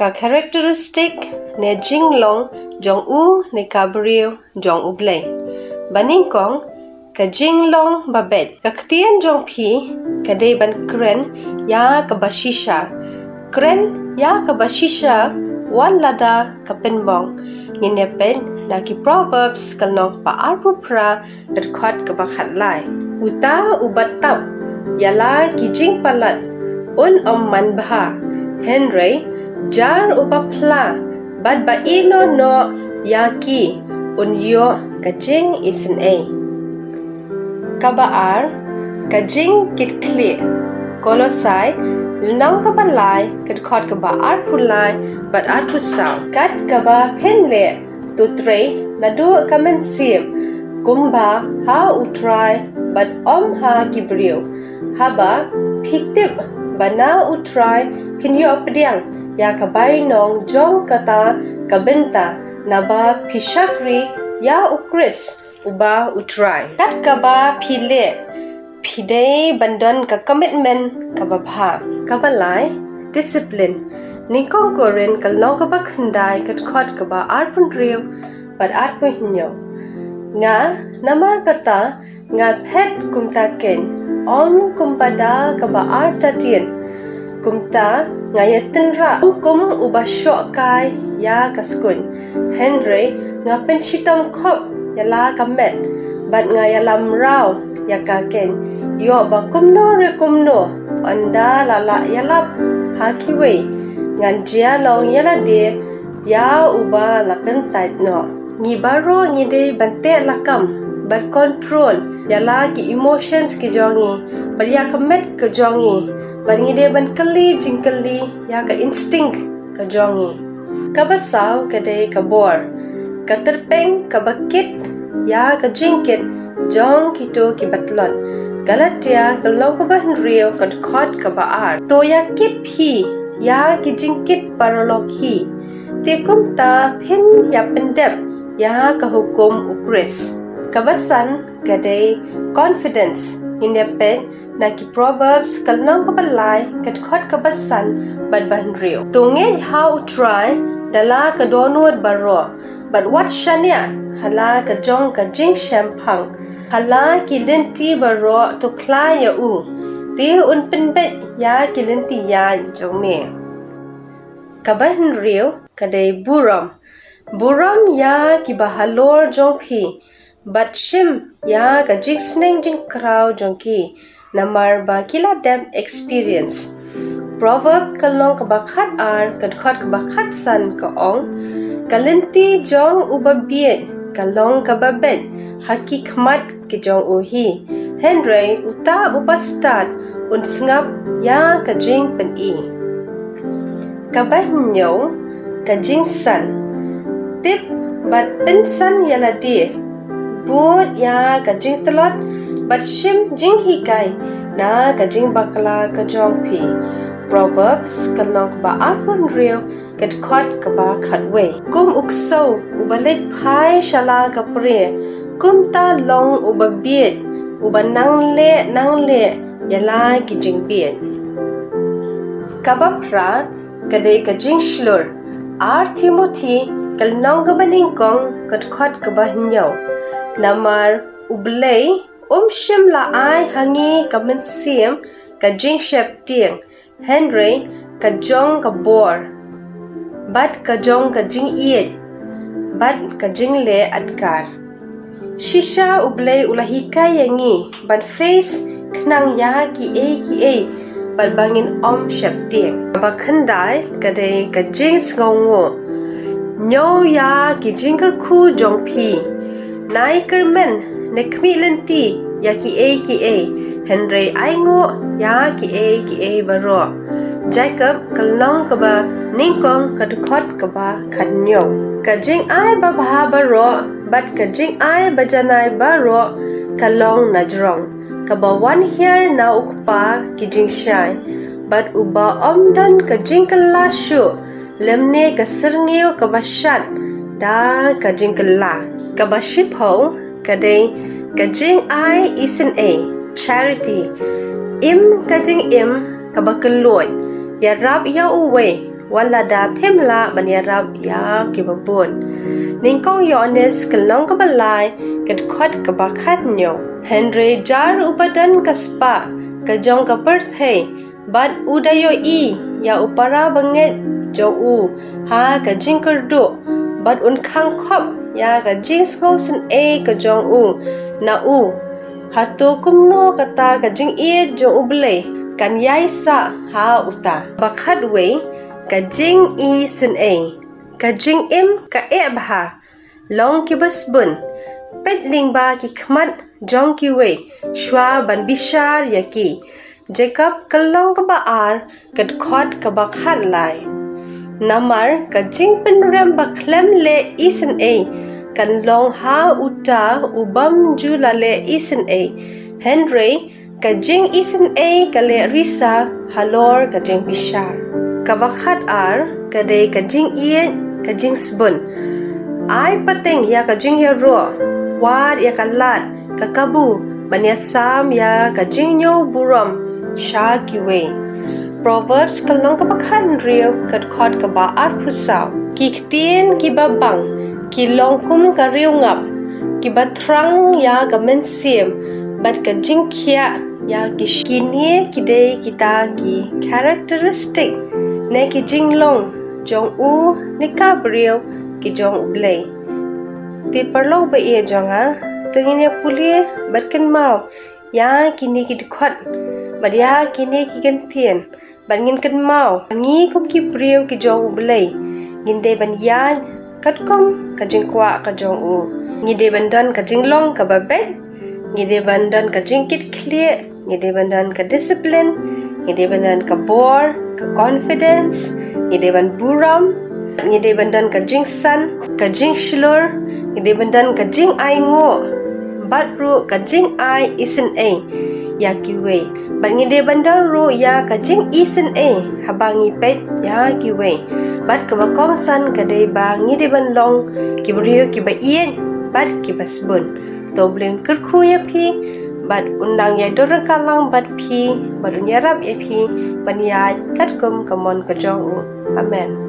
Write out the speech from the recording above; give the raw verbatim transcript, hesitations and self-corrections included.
Ka characteristic ne jinglong jong u ne ka briew jong U Blei. Ba nyngkong, ka jinglong babeit. Ka ktien jong phi ka dei ban kren ïa kaba shisha. Kren ïa kaba shisha wat lada ka pynbong. Ngin ïa peit na ki Proverbs ka lynnong ba arphew phra, ka dkhot kaba khatlai. Uta uba tap ïa la ki jingpalat un ym man bha, hynrei jar uba phla bad ba ïehnoh noh ïa ki un ïoh ka jingisynei. Kaba ar, ka jingkitkhlieh. Kolosai lynnong kaba lai, ka dkhot kaba arphew lai bad arphew saw. Kat kaba phin leh, to trei naduh ka mynsiem kumba ha U Trai bad ym ha ki briew. Haba phi tip ba na U Trai phin ïoh pdiang ïa ka bainong jong kata ka bynta, naba phi shakri ïa U Khrist uba U Trai. Kat kaba phi leh, phi dei ban don ka commitment kaba bha. Kaba lai, discipline. Nyngkong Korinth ka lynnong kaba khyndai, ka dkhot kaba arphew hynriew bad arphew hynñiew. Nga, namar kata, nga phet kumta keiñ, ym kumba da kaba artatien. Kumta nga ïa tynrah kum uba shoh kai ïa ka skuiñ. Hynrei nga pynshitom khop ïa la ka met bad nga ïalam raw ïa ka keiñ, ïoh ba kumno re kumno, ynda la lah ïalap ha kiwei, ngan jia long ïa lade ïa uba la kyntait noh. Ngi baroh ngi dei ban teh lakam bad control ïa la ki emotions ki jong ngi bad ïa ka met ka jong ngi, bad ngi dei ban kylli jingkylli ïa ka instinct ka jong ngi. Kaba saw ka dei ka bor, ka tyrpeng kaba kit ïa ka jingkit jong kito kiba tlot. Galatia ka lynnong kaba hynriew, ka dkhot kaba ar. To ïa kit phi ïa ki jingkit paralok hi, te kumta phin ïa pyndep ïa ka hukum U Khrist. Kaba san ka dei confidence. Ngin ïa peit na ki Proverbs ka lynnong kaba lai, ka dkhot kaba san bad ba hynriew. To ngeit ha U Trai da la ka dohnud baroh, bad wat shaniah ha la ka jong ka jingshemphang. Ha la ki lynti baroh to phla ïa u, te un pynbeit ïa ki lynti ïaid jong me. Kaba hynriew ka dei burom. Burom ïa kiba halor jong phi, bad shim ïa ka jingsneng jingkraw jong ki, namar ba ki la dep experience. Proverb ka lynnong kaba khatar, ka dkhot kaba khatsan ka ong, ka lynti jong uba bieit ka long kaba beit ha ki khmat ki jong u hi, hynrei uta uba stad un sngap ïa ka jingpyni. Kaba hynñiew, ka jingsan. Tip bad pynsan ïa lade. Bud ïa ka jingtlot bad shim jinghikai na ka jingbakla ka jong phi. Proverbs ka lynnong kaba arphew hynriew, ka dkhot kaba khatwei. Kum u ksew uba leit phai sha la ka pre, kumta long uba bieit uba nang leh nang leh ïa la ki jingbieit. Kaba phra ka dei ka jingshlur. Ar Timothi ka lynnong kaba nyngkong, ka dkhot kaba hynñiew. Namar U Blei um shym la ai ha ngi ka mynsiem ka jingsheptieng, hynrei ka jong ka bor, bad ka jong ka jingïeit, bad ka jingleh adkar. Shisha U Blei u la hikai ïa ngi ban face khnang ïa kiei kiei bad ba ngin ym sheptieng. Kaba khyndai ka dei ka jingsngewnguh. Ñiew ïa ki jingkyrkhu jong phi. Nai kyrmen ne khmih lynti ïa kiei kiei, hynrei ainguh ïa kiei kiei baroh. Jakob ka lynnong kaba nyngkong, ka dkhot kaba khathynñiew. Ka jingai babha baroh bad ka jingai bajanai baroh ka long na jrong, kaba wan hiar na U Kpa ki jingshai, bad uba ym don ka jingkylla shuh, lymne ka syrngiew kaba shad da ka jingkylla. Kaba shiphew ka dei ka jingai isynei, charity. Im ka jingim kaba kylluid, ïarap ïa uwei wat lada phim lah ban ïarap ïa kiba bun. Nyngkong Ïoannis ka lynnong kaba lai, ka dkhot kaba khatñiew. Hynrei jar uba don ka spah ka jong ka pyrthei, bad u da ïohi ïa u para bangeit jong u ha ka jingkyrduh, bad un khang khop ïa ka jingsngewsynei ka jong u na u, hato kumno kata ka jingïeit jong U Blei kan ïaisah ha uta? Ba khatwei, ka jingisynei. Ka jingim ka eh bha, long kiba sbun. Peit lyngba ki khmat jong kiwei shuwa ban bishar ïa ki. Jakob ka lynnong kaba ar, ka dkhot kaba khatlai. Namar ka jingpynrem ba khlem leh isynei kan long ha uta u bym ju la leh isynei. Hynrei ka jingisynei ka leh risa halor ka jingbishar. Kaba khatar, ka dei ka jingïeit, ka jingsbun. Ai pateng ïa ka jingïaroh, wad ïa ka lad, ka kabu, ban ïasam ïa ka jingñiew burom sha kiwei. Proverbs ka lynnong kaba khathynriew, ka dkhot kaba arphew saw. Ki ktien kiba bang ki long kum ka riewngap, kiba thrang ïa ka mynsiem, bad ka jingkhiah ïa ki sh-, kine ki dei kita ki characteristic ne ki jinglong jong u ne ka briew ki jong U Blei. Te paralok ba ïeit jong nga, to ngin ïa pule bad kynmaw ïa kine ki dkhot bad ïa kine ki kyntien, bad ngin kynmaw ngi kum ki briew ki jong U Blei, ngin dei ban ïaid katkum ka jingkwah ka jong u. Ngi dei ban don ka jinglong kaba beit, ngi dei ban don ka jingkitkhlieh, ngi dei ban don ka discipline, ngi dei ban don ka bor, ka confidence, ngi dei ban burom, ngi dei ban don ka jingsan, ka jingshlur, ngi dei ban don ka jingainguh, bad ruh ka jingai isynei ïa kiwei. Bad ngi dei ban don ruh ïa ka jingisynei haba ngi peit ïa kiwei. Bad kaba kongsan ka dei ba ngi dei ban long ki briew kiba ïeit bad kiba sbun. To U Blei un kyrkhu ïa phi bad un nang ïai don ryngkat lang bad phi, bad un ïarap ïa phi ban ïaid katkum ka mon ka jong u. Amen.